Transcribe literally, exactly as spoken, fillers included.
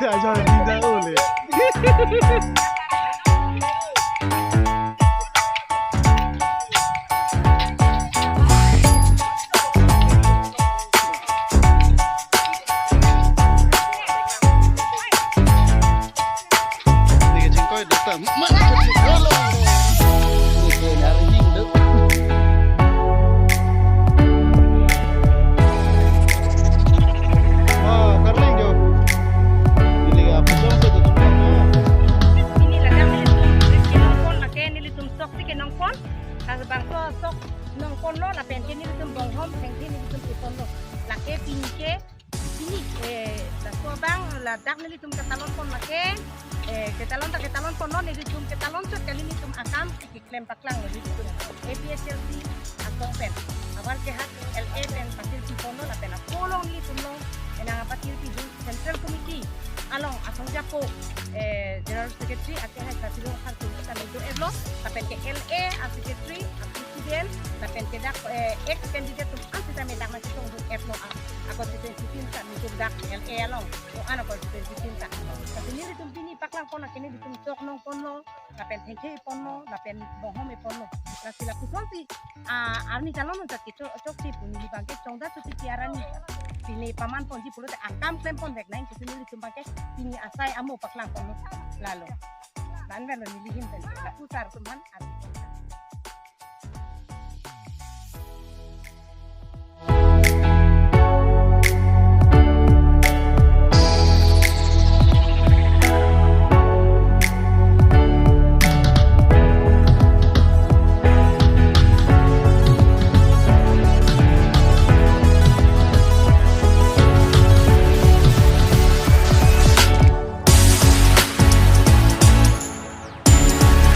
Ajo ni da ole. Dike chingkoi data. Ma, hello. Dike nari hing do. Oh, karling jo. Neli apa dong tu tu tu. Pini ladak nelitum, nelitum pon lake nelitum sok si kenong pon. Kalau bangso sok nong pon lo lapen ke nelitum bonghom thengthe nelitum ipon lo. Lake pini ke, pini, eh, laso abang ladak nelitum ketalon pon lake, eh, ketalon ta ketalon pon lo nelitum ketalon chot kali nelitum akam keklem paklang lo nelitum A P H L C asong pen. Aban ke hak L A pen patirpi pon lo lapen ako along nelitum along enang patirpi dun Central Committee along asong japo, eh, General Secretary ake hai Satilong Khartoum sitame do-et lo, lapen ke L A a Secretary, a President, lapen ke dak, eh, ex candidate atum an sitame dak nangchetong do-et lo a, a constituency tin ta nelitum dak L A along, o an a constituency tin ta. Tapi nelitum pini paklang pon lake nelitum sok nong pon lo, lapen thengthe pon lo, lapen bonghom pon lo. Lasi lapuson si, ah, arni kalon unta ke cho-, chok si pu neli abang ke chongda chuti ki arani. Pini paman ponji pulote akam klem pon vek nang, pusi nelitum abang ke pini asai amo paklang pon lo. Lalo. Ban ban lo neli ahin pen. Lapu sar atum aphan.